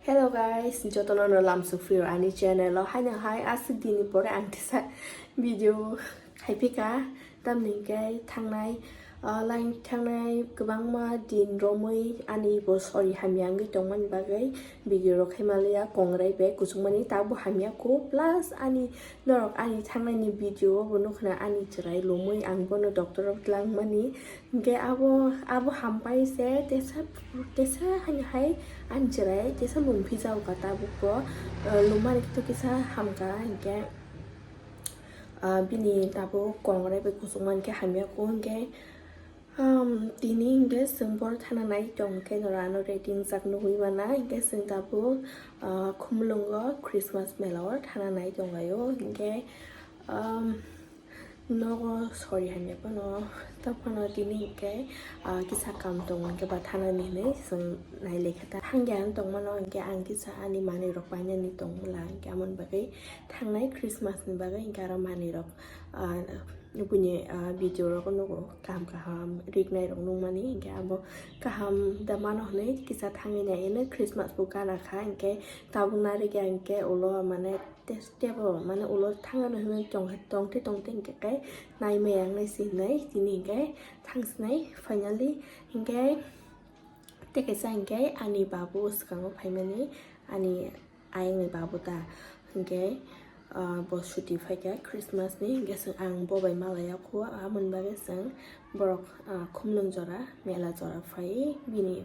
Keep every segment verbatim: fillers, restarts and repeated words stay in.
Hello guys, jotono no lamsuk phiro ani channel o. Haino hai aswk dini pore ang tisa video khaipika, tamni hwnkhe thangnai, ah, line thangnai kwbangma din romwi ani bo sori hamya wngwi tongmani bagwi video rok khaimaliya, kongrai bai kuchukmani tabuk hamya kho, plus ani norok ani thangnaini video o bo nukhna ani chwrai lumwi ang bono doctor o twlangmani. Hingke abo, abo hampai se tesa, tesa hani hai ani chwrai tesa mung phijao ka tabuk bo, ah, lumani khe to kisa hamka hingke, ah, bini tabuk kongrai bai kuchuk mankhe hamya ko hingke, um, tini hingke chwng boro thana nai tong khe norano ready wngjak nugui mana hingke chwng tabuk, ah, Khumulwngo Christmas mela o thana nai tong laio hingke, um, Nogo sori hamya phano, tamo phano tini hingke, ah, kisa kam tongo hingke ba thanani hinwi chwng nai lekha ta. Hangya ang tongmano hingke ang kisa ani manwi rok painani tongmwla hingke amoni bagwi thangnai Christmas ni bagwi hingke aro manwi rok, ah, buini, ah, video rok nugo kaham kaham riknai rok nukmani hingke abo kaham da mano hinwi kisa thangwi nai eno Christmas bo gana kha hingke tabuk narikya hingke ulo mane Tes-, tebo mane ulo thangna hinwi tong, tongte tongte hingke khe nai maya wngnai se hinwi tini hingke thangsinai finally hingke tei kaisa hingke ani babu swkango phaimani ani ayangni babu ta hingke, ah, bo chuti phaikha Christmas ni hingke chwng ang bo bai malaya kho aboni bagwi chwng borok, ah, Khumlwng jora mela jora phai bini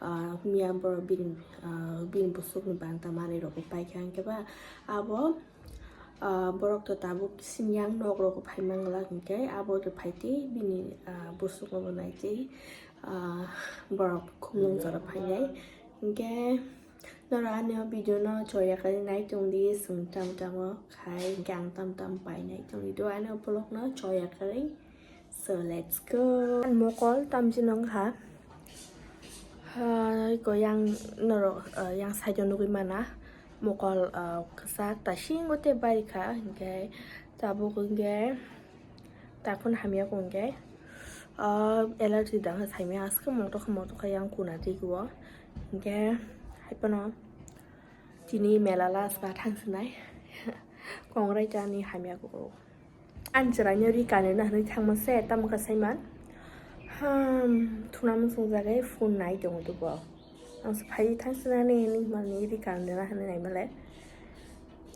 ah, miya borok bini, ah, bini bwswkni banta manwi rokbo paikha hwnkhe ba abo, ah, borok to tabuk sini yang nok rogo phai mangla hwnkhe abo to phaitwi bini, ah, bwswkno bo naitwi, ah, borok Khumlwng jora phainai hwnkhe norok ani o video no choya khe nai tongdi chwng tam tamo khai hwnkhe ang tam tam painai tongdi do ani o vlog no choya khe. So let's go. Mokol tamchi nong kha. Hai ko yang norok, ah, yang side o nugui mana. Mokol, ah, kwchak ta singo te bari kha. Hingke tabuk hingke takhun hamya ko hingke, ah, allergy dang kha saimya aske motokha motokha yang kuna twi ko. Hingke hai phano tini mela last ba thang sinai. Kongrai chani hamya ko. Ani chwraino ri kanwi na hinwi thangma se tamo kha saiman. Hmm, thuna muchung jagai phone nai tongo to bo. Ang se phai thang sinani hinwi mani ri kanwi na hinwi nai male.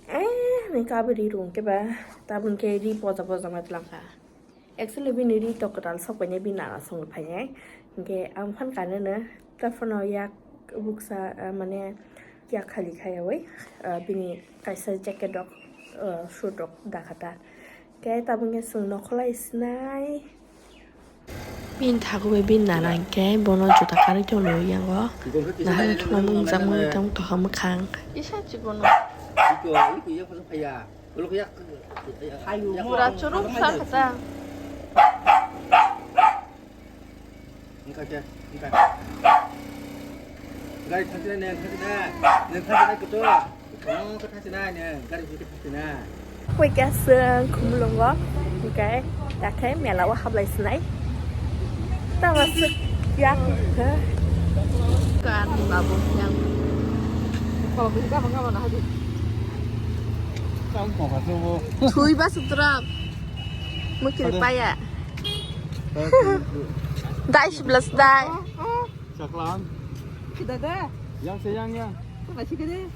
Eh, ni kabe ri rung ke ba. Tabun ke ri poja poja ma tlang kha. Actually bini ri to kwtal sok paine bini nana song phainai. Hingke ang phan kanwi no. Taphano yak buksa, ah, mane yak khali khayawi, ah, bini kaisa jacket rok, ah, suit rok dakha ta. Khe tabuk khe chwng nokholai sinai. Bini thago bai bini nana hwnkhe bono juta karwi tonglaio yango. Nahar thwngmung jakmani tamo tokha mwkhang. Isa chikon. Pura churuk sa kha ta. Wngkha khe, wngkha. Gari thangsinai neng, thangsinai. Neng thangsinai kutu. Wngkha thangsinai neng, gari bisi thangsinai. Koi khe chwng Khumulwngo, hingke dakhe mela o hablai sinai. Tama swk yak khe. Kan babu yang. Kalau bisi kapan kapan hadi. Kamu kok kasih bu? Thui ba sutra. Mukiri paya. Dai sebelas dai. Caklan. Kita deh. Yang sayang ya. Apa sih gede?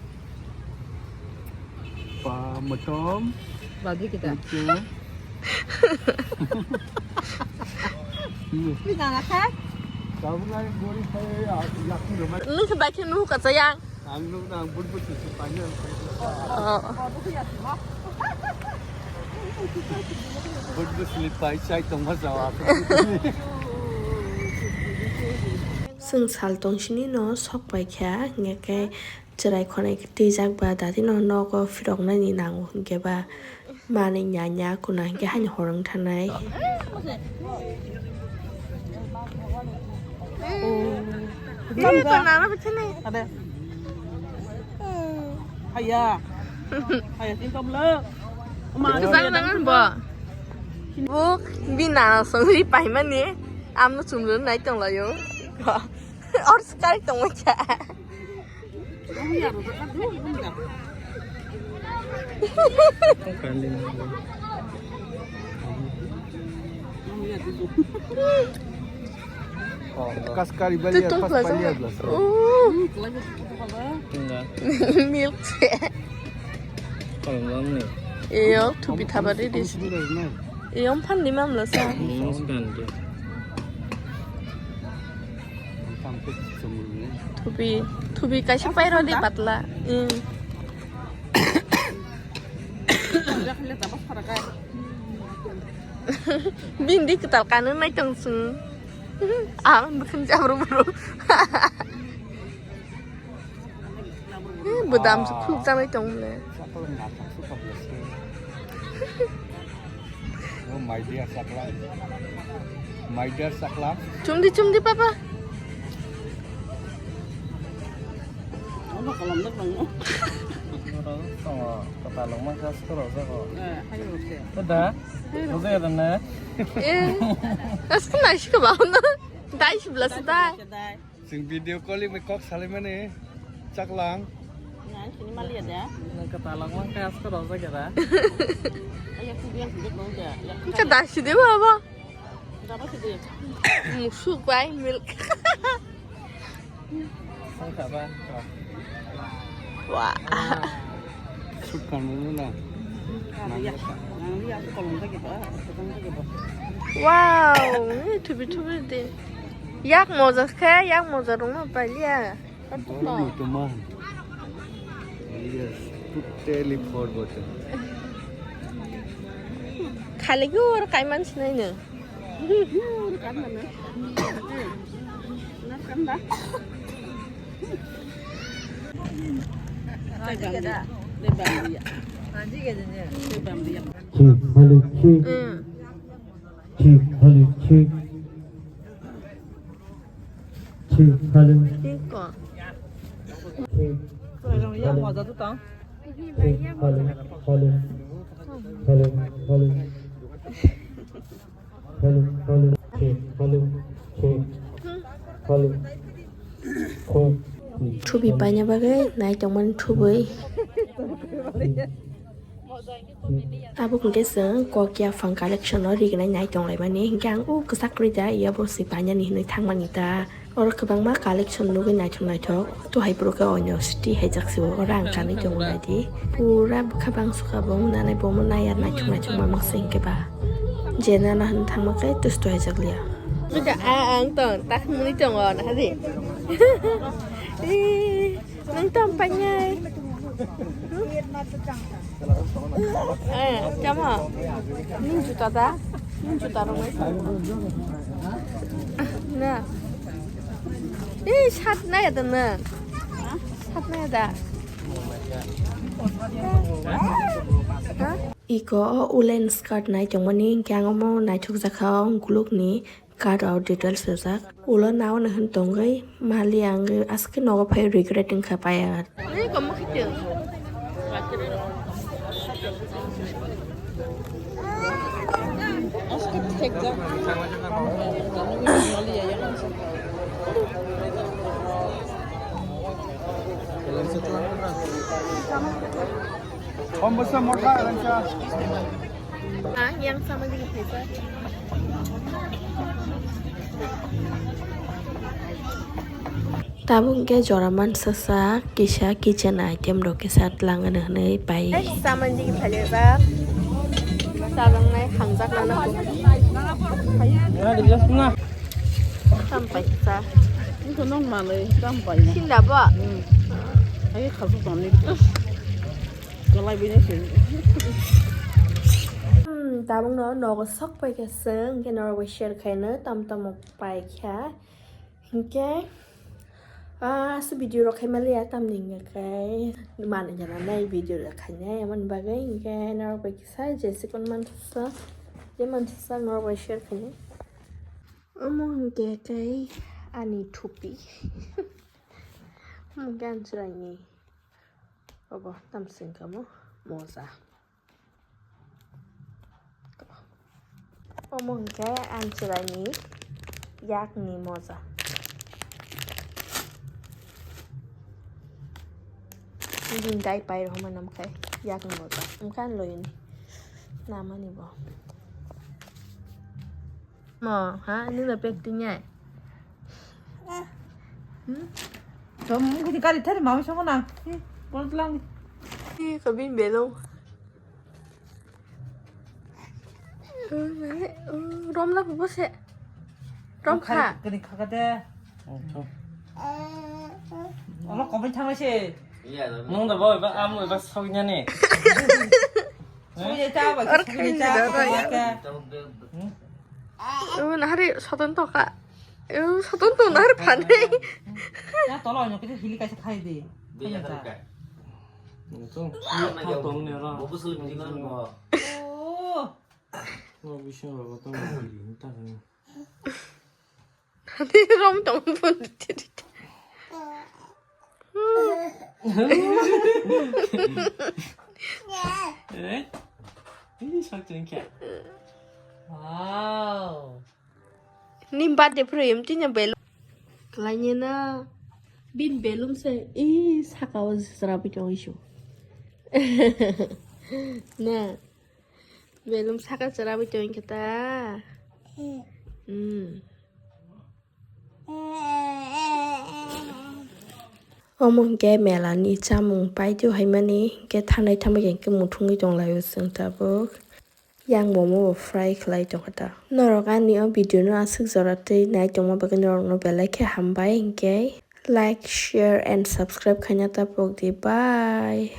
Pa metom. Bagi kita. Lucu. Ini nana kan? Kamu ngai gori saya ya, yakin rumah. Ini sebaiknya nu kata yang. Ang nuk nang bun bun sisi panjang. Oh. Bun bun sili pai chai tong ma jawa. Chwng sal tong sini no sok pai kha, hingke chwrai khonai twijak ba dati no nogo phirok nani nango hingke ba. Mani nya nya kuna hingke haino horong thanai. Ih, banana bichini. Ada. Haya. Haya, sini kamu lo. Kesana nangan bo. Buk bina songri paimani. Amno chumlo nai tonglayo. Or sekali tongma cha. Kaskari baliar pas paliar las. Oh. Milk. Kalmang ni. Eyo, thupi thaba di dis. Eyo, phan di mam lasa. Thupi, thupi kaisa pairo di patla. Hmm. Bindi kwtal kanu nai tong sung. Ang bwkhani jabru bru. Bodam se khuluk janai tong le. Oh, my dear sakla. My dear sakla. Chumdi, chumdi, papa. Ano kalam dak nang. Tongo, katalong ma kas koro jago. Eh, hayo se. Eda? Hayo. Ode eda na? Eh, as ka nai shi ka ba na. Dai shi bla su dai. Dai. Chwng video calling bai kok salaimani chaklang. Nang sini maliya da. Nang katalong ma kas koro jago da. Ayo, tu dia, tu dia, tu dia. Ka dai shi de ba ba. Musuk bai milk. Sangkha ba. Wah. Sukha nunu na. Wow, eh, thubi thubi de. Yak moja khe, yak moja rungma paliya. Borok ni tuma. Yes, totally forgotten. Khali gur kaiman sinai no. Chik, hali, chik. Mm. Chik, hali, chik. Chik, hali. Chik ko. Chik, hali. Chik, hali, hali. Hali, hali. Hello, hello, check, hello, check, hello, check. Thubi paina bagwi nai tongmani thubui. Abo hwnkhe chwng kok yaphang collection o rignai nai tonglaimani, hwnkhe ang o kwchak kwrwi da, yabo se painani hinwi thangmani da. Oro kwbangma collection nugwi naithok naithok. Tuhai phuru khe onyo siti haijak se o, oro ang kanwi tongo naidi. Pura bwkha bangso kha bo, nanai bo, nai ar naithok naithok mamang se hwnkhe ba. Je nana hwn thangma khe tustu haijak liya. Ang tong tak muni tongo na hadi. Nang tong painai. Eh, chamo. Nini juta da? Nini juta rok nai. Na. Eh, sat nai da na. Sat nai da. Ha? Iko o ulen skirt nai tongmani hwnkhe ang omo naithok jakha o gulukni. Card o details rijak. Ulo naono hwn tongwi mali ang aske nogo phai regret wngkha paya. Pambasa motha rangcha. Ah, yang sama gini paper. Tabuk hwnkhe jora mansasa kisa kitchen item rok kisa tlang hwnwi pai. Saman digi phaljak. Salangnai hamjak nana. Tam paisa. Iko nong manwi tam pai. Sinda bo. Hmm. Ai khasu toni. Kalai bini se. Hmm, tabuk no nogo sok pai kha seng, hwnkhe norok bai share khaino tam tamo pai kha. Hwnkhe, ah, aswk video rok khai maliya, tamni hwnkhe manwi gana nai video rok khainai, aboni bagwi hwnkhe norok bai kisa jesi kon mansa, je mansa norok bai share khainai. Omo hwnkhe khe ani thupi. Omo hwnkhe ani chwraini. Obo tamswk wngkha mo moja. Omo hwnkhe ani chwraini yakni moja. Din dai pai rohma nam khai yak ni bota. Mkhan loyini. Namani bo. Mo, ha, ini na pek tinyai. Hmm? Chom, kini kari thari mami sama na. Hmm, bol lang. Ih, kabin belong. Rom na bose. Rom kha. Kini kha de. Olo kobai thang se. Nung da boy ba am ba sok nya ni. Sok ya cha ba. Or sok ya cha. Khai ya. Ka. Hmm? Oh, nahari soton toka. Oh, soton to nahari phane. Ya tolo no kete hili kaisa khai de. Be ya ta. Tong ne ra. Bo busul ni lan bo. Oh. Bo bisin ro to ni ta ni. Rom tong pun. Eh? Ini sak jengkya. Wow. Ni birthday phuru yum tinya belum. Kelainnya na. Bin belum se. Ih, saka o serapi tong isu. Na. Belum saka serapi tong kita. Hmm. Omo hwnkhe melani chamung paitio haimani, hwnkhe thanai thambai hwnkhe muthungwi tonglaio chwng tabuk. Yang momo bo fry khlai tongkha ta. Norok ani o video no aswk jora twi nai tongma bagwi norokno belai khe hambai, hwnkhe like, share and subscribe khaina ta pokdi. Bye.